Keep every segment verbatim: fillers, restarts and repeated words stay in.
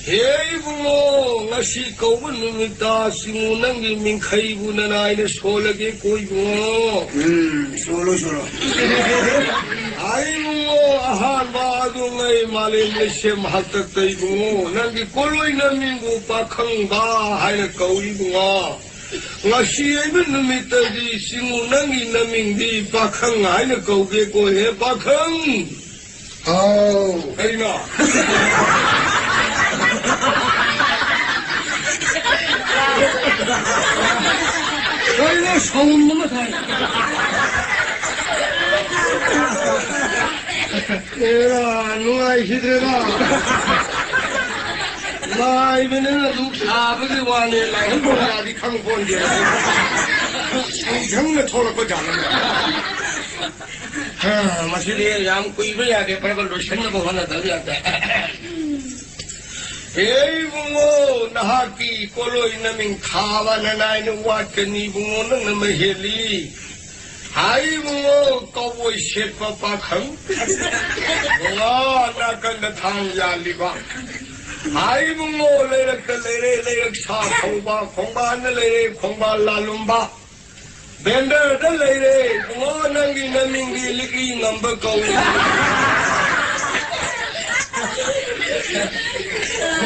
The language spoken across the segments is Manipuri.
ꯍꯦ ꯏꯕꯨꯡꯉꯣ, ꯉꯁꯤ ꯀꯧꯕ ꯅꯨꯃꯤꯠꯇ ꯁꯤꯡꯉꯨ ꯅꯪꯒꯤ ꯃꯤꯡꯈꯩꯕꯨ ꯅꯅꯥꯏꯅ ꯁꯣꯜꯂꯒꯦ ꯀꯣ ꯏꯕꯨꯡꯉꯣ꯫ ꯎꯝ, ꯁꯣꯜꯂꯣ, ꯁꯣꯜꯂꯣ꯫ ꯑꯥꯏ ꯏꯕꯨꯡꯉꯣ, ꯑꯍꯥꯟꯕ ꯑꯗꯨꯉꯩ ꯃꯥꯂꯦꯝ ꯂꯩꯁꯦꯝ ꯍꯥꯛꯇꯛꯇ ꯏꯕꯨꯡꯉꯣ, ꯅꯪꯒꯤ ꯀꯣꯂꯣꯏ ꯅꯃꯤꯡꯕꯨ ꯄꯥꯈꯪꯕ ꯍꯥꯏꯅ ꯀꯧꯏ ꯏꯕꯨꯡꯉꯣ꯫ ꯉꯁꯤ ꯑꯩꯕ ꯅꯨꯃꯤꯠꯇꯗꯤ ꯁꯤꯡꯉꯨ ꯅꯪꯒꯤ ꯅꯃꯤꯡꯗꯤ ꯄꯥꯈꯪ ꯍꯥꯏꯅ ꯀꯧꯒꯦꯀꯣ, ꯍꯦ ꯄꯥꯈꯪ꯫ ꯍꯥꯎ꯫ ꯀꯩꯅꯣ? ꯀꯩꯅꯣ ꯁꯥꯎꯟ ꯑꯃ ꯊꯥꯏ? ꯑꯦꯔꯥ, ꯅꯨꯡꯉꯥꯏꯈꯤꯗ꯭ꯔꯦꯗ꯫ ꯂꯥꯏꯕꯅꯤꯅ ꯗꯨꯛ ꯁꯥꯕꯒꯤ ꯋꯥꯅꯦ, ꯂꯥꯏꯍꯟ ꯄꯨꯔꯥꯗꯤ ꯈꯪꯄꯣꯟꯇꯦ꯫ ꯁꯪꯁꯪꯅ ꯊꯣꯛꯂꯛꯄ ꯖꯥꯠꯅꯤ꯫ ꯍꯥ, ꯃꯁꯤꯗꯤ ꯌꯥꯝ ꯀꯨꯏꯕ ꯌꯥꯗꯦ, ꯐꯠ ꯐꯠ ꯂꯣꯏꯁꯤꯟꯅꯕ ꯍꯣꯠꯅꯗꯕ ꯌꯥꯗꯦ꯫ ꯍꯦ ꯏꯕꯨꯡꯉꯣ, ꯅꯍꯥꯛꯀꯤ ꯀꯣꯂꯣꯏ ꯅꯃꯤꯡ ꯊꯥꯕ ꯅꯅꯥꯏꯅ ꯋꯥꯠꯀꯅꯤ ꯏꯕꯨꯡꯉꯣ, ꯅꯪꯅ ꯃꯍꯦꯜꯂꯤ꯫ ꯍꯥꯏ ꯏꯕꯨꯡꯉꯣ, ꯀꯧꯕꯣꯏ ꯁꯦꯠꯄ ꯄꯥꯈꯪ, ꯏꯕꯨꯡꯉꯣ, ꯅꯥꯀꯟꯗ ꯊꯥꯡ ꯌꯥꯜꯂꯤꯕ꯫ ꯍꯥꯏ ꯏꯕꯨꯡꯉꯣ, ꯂꯩꯔꯛꯇ ꯂꯩꯔꯦ ꯂꯩꯔꯛ ꯁꯥ ꯊꯧꯕ, ꯈꯣꯡꯕꯥꯟꯗ ꯂꯩꯔꯦ ꯈꯣꯡꯕꯥꯟ ꯂꯥꯜꯂꯨꯝꯕ꯫ ꯕꯦꯟꯗꯔꯗ ꯂꯩꯔꯦ ꯏꯕꯨꯡꯉꯣ, ꯅꯪꯒꯤ ꯅꯃꯤꯡꯗꯤ ꯂꯤꯛꯂꯤ ꯉꯝꯕ ꯀꯧꯏ꯫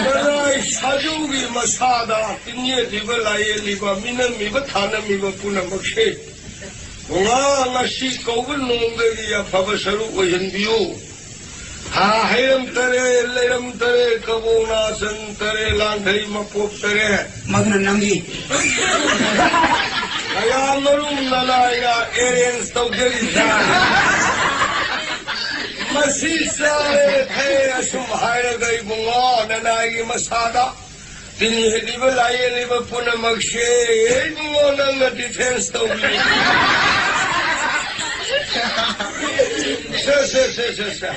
ꯃꯔꯥꯏ ꯁꯥꯖꯧꯒꯤ ꯃꯁꯥꯗ ꯇꯤꯟꯌꯦꯠꯂꯤꯕ, ꯂꯥꯏꯌꯦꯠꯂꯤꯕ, ꯃꯤꯅꯝꯃꯤꯕ, ꯊꯥꯅꯝꯃꯤꯕ ꯄꯨꯝꯅꯃꯛꯁꯦ ꯏꯕꯨꯡꯉꯣ, ꯉꯁꯤ ꯀꯧꯕ ꯅꯣꯡꯗꯒꯤ ꯑꯐꯕ ꯁꯔꯨꯛ ꯑꯣꯏꯍꯟꯕꯤꯌꯨ꯫ ꯍꯥ, ꯍꯩꯔꯝ ꯇꯔꯦ, ꯂꯩꯔꯝ ꯇꯔꯦ, ꯀꯕꯣꯛ ꯅꯥꯆꯟ ꯇꯔꯦ, ꯂꯥꯡꯊꯩ ꯃꯄꯣꯞ ꯇꯔꯦ꯫ ꯃꯗꯨꯅ ꯅꯪꯒꯤ꯫ ꯀꯌꯥꯃꯔꯨꯝ ꯅꯅꯥꯏꯅ ꯑꯦꯔꯦꯟꯖ ꯇꯧꯖꯔꯤꯁꯦ꯫ ꯃꯁꯤ ꯆꯥꯔꯦ ꯊꯛꯑꯦ ꯑꯁꯨꯝ ꯍꯥꯏꯔꯒ ꯏꯕꯨꯡꯉꯣ, ꯅꯅꯥꯏꯒꯤ ꯃꯁꯥꯗ ꯇꯤꯟ ꯍꯦꯜꯂꯤꯕ, ꯂꯥꯏ ꯍꯦꯜꯂꯤꯕ ꯄꯨꯝꯅꯃꯛꯁꯦ, ꯏꯕꯨꯡꯉꯣ, ꯅꯪꯅ ꯗꯤꯐꯦꯟꯁ ꯇꯧꯕꯤꯌꯨ꯫ ꯁꯦ, ꯁꯦ, ꯁꯦ, ꯁꯦ, ꯁꯦ꯫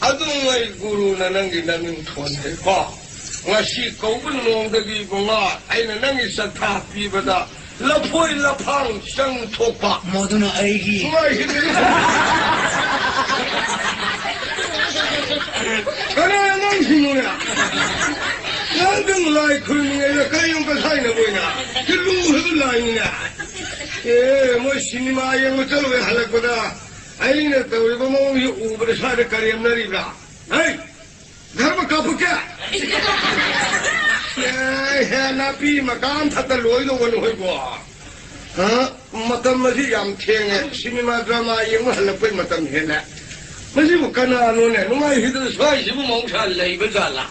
ꯑꯗꯨꯉꯩ ꯒꯨꯔꯨꯅ ꯅꯪꯒꯤ ꯅꯃꯤꯡ ꯊꯣꯟꯈ꯭ꯔꯦꯀꯣ꯫ ꯉꯁꯤ ꯀꯧꯕ ꯅꯣꯡꯗꯒꯤ ꯏꯕꯨꯡꯉꯣ, ꯑꯩꯅ ꯅꯪꯒꯤ ꯆꯠꯊꯥ ꯄꯤꯕꯗ ꯂꯐꯣꯏ ꯂꯐꯥꯡ ꯆꯪ ꯊꯣꯛꯄ꯫ ꯃꯗꯨꯅ ꯑꯩꯒꯤ꯫ ꯅꯨꯡꯉꯥꯏꯈꯤꯗ꯭ꯔꯦ꯫ ꯀꯅꯥ ꯑꯉꯥꯡꯁꯤꯡꯅꯣꯅꯦ? ꯅꯪ ꯂꯥꯏ ꯈꯨꯔꯨꯝꯃꯤꯉꯩꯗ ꯀꯔꯤꯅꯣ ꯀꯁꯥꯏꯅ ꯃꯣꯏꯅ? ꯁꯤ ꯂꯨꯈ꯭ꯔꯕ ꯂꯥꯏꯅꯤꯅꯦ꯫ ꯑꯦ, ꯃꯣꯏ ꯁꯤꯅꯦꯃꯥ ꯌꯦꯡꯕ ꯆꯠꯂꯨꯔꯦ, ꯍꯜꯂꯛꯄꯗ ꯑꯩꯅ ꯇꯧꯔꯤꯕ ꯃꯑꯣꯡꯁꯤ ꯎꯕꯗ ꯁ꯭ꯋꯥꯏꯗ ꯀꯔꯦꯝꯅꯔꯤꯕ꯭ꯔꯥ? ꯍꯩ! ꯙꯔꯃ ꯀꯥꯞꯄꯛꯀꯦ? ꯑꯦ, ꯍꯦ, ꯅꯥꯄꯤ ꯃꯀꯥ ꯑꯃ ꯊꯠꯇ ꯂꯣꯏꯗꯧꯕ ꯅꯈꯣꯏꯕꯣ꯫ ꯍꯥ? ꯃꯇꯝ ꯑꯁꯤ ꯌꯥꯝ ꯊꯦꯡꯉꯦ꯫ ꯁꯤꯅꯦꯃꯥ ꯗ꯭ꯔꯃꯥ ꯌꯦꯡꯕ ꯍꯜꯂꯛꯄꯩ ꯃꯇꯝ ꯍꯦꯜꯂꯦ꯫ ꯃꯁꯤꯕꯨ ꯀꯅꯥꯅꯣꯅꯦ? ꯅꯨꯡꯉꯥꯏꯈꯤꯗꯅ ꯁ꯭ꯋꯥꯏꯁꯤꯕꯨ ꯃꯍꯧꯁꯥ ꯂꯩꯕ ꯖꯥꯠꯂꯥ?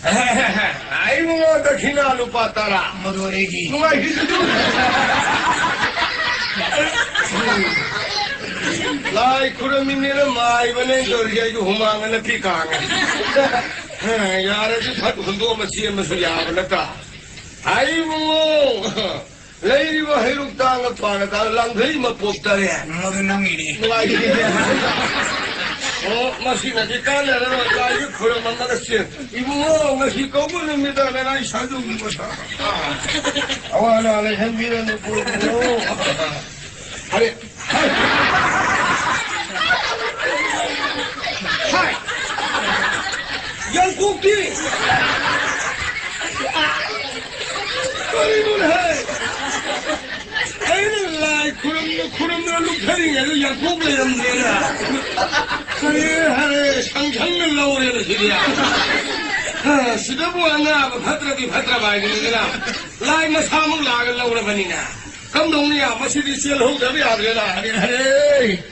ꯑꯩ ꯏꯕꯨꯡꯉꯣ, ꯗꯈꯤꯅꯥ ꯂꯨꯄꯥ ꯇꯔꯥ꯫ ꯃꯗꯨ ꯑꯩꯒꯤ꯫ ꯅꯨꯡꯉꯥꯏꯈꯤꯗꯅ꯫ ꯂꯥꯏ ꯈꯨꯔꯝꯃꯤꯅꯦꯅ ꯃꯥꯏꯕꯅꯦ ꯇꯧꯔꯤꯁꯦ, ꯑꯩꯁꯨ ꯍꯨꯃꯥꯡ ꯑꯅꯞꯄꯤ ꯀꯥꯡꯉꯦ꯫ ꯌꯥꯔꯗꯤ ꯐꯠ ꯍꯨꯟꯗꯣꯛꯑꯃ ꯆꯦꯟꯕꯁꯨ ꯌꯥꯕ ꯅꯠꯇ꯭ꯔꯥ? ꯑꯩ ꯏꯕꯨꯡꯉꯣ, ꯂꯩꯔꯤꯕ ꯍꯩꯔꯨꯛ ꯇꯥꯡꯒ ꯄꯥꯅ ꯇꯥꯡ ꯂꯥꯡꯊꯩ ꯃꯄꯣꯛ ꯇꯔꯦ꯫ ꯃꯗꯨ ꯅꯪꯒꯤꯅꯤ꯫ ꯅꯨꯡꯉꯥꯏꯈꯤꯗꯦ꯫ ꯑꯣ, ꯃꯁꯤꯅꯗꯤ ꯀꯥꯟꯅꯔꯔꯣꯏ꯫ ꯂꯥꯏꯒꯤ ꯈꯨꯔꯝ ꯑꯃꯒ ꯆꯦꯟ꯫ ꯏꯕꯨꯡꯉꯣ, ꯉꯁꯤ ꯀꯧꯕ ꯅꯨꯃꯤꯠꯇ ꯂꯅꯥꯏ ꯁꯥꯗꯧꯒꯤ ꯃꯁꯥ꯫ ꯑꯋꯥ ꯑꯅꯥ ꯂꯩꯍꯟꯕꯤꯔꯅꯨ ꯀꯣ ꯏꯕꯨꯡꯉꯣ꯫ ꯍꯔꯦ꯫ ꯍꯥꯏ! ꯌꯥꯡꯀꯣꯛꯇꯤ! ꯀꯔꯤꯅꯣꯅꯦ ꯍꯥꯏ? ꯑꯩꯅ ꯂꯥꯏ ꯈꯨꯔꯨꯝꯅ ꯈꯨꯔꯨꯝꯅ ꯂꯨꯞꯊꯔꯤꯉꯩꯗ ꯌꯥꯡꯀꯣꯛ ꯂꯩꯔꯝꯗ꯭ꯔꯦꯅ꯫ ꯀꯔꯤ ꯍꯥꯏꯔꯦ? ꯁꯪ ꯁꯪꯅ ꯂꯧꯔꯦꯅ ꯁꯤꯗꯤ꯫ ꯑ, ꯁꯤꯗꯕꯨ ꯑꯅꯥꯕ ꯐꯠꯇ꯭ꯔꯗꯤ ꯐꯠꯇ꯭ꯔꯕ ꯍꯥꯏꯗꯨꯅꯤꯗꯅ꯫ ꯂꯥꯏ ꯃꯁꯥꯃꯛ ꯂꯥꯛꯑꯒ ꯂꯧꯔꯕꯅꯤꯅ꯫ ꯀꯝꯗꯧꯅꯤ? ꯃꯁꯤꯗꯤ ꯆꯦꯜꯍꯧꯗꯕ ꯌꯥꯗ꯭ꯔꯦꯅ꯫ ꯍꯥꯏꯔꯦ, ꯍꯥꯏꯔꯦ꯫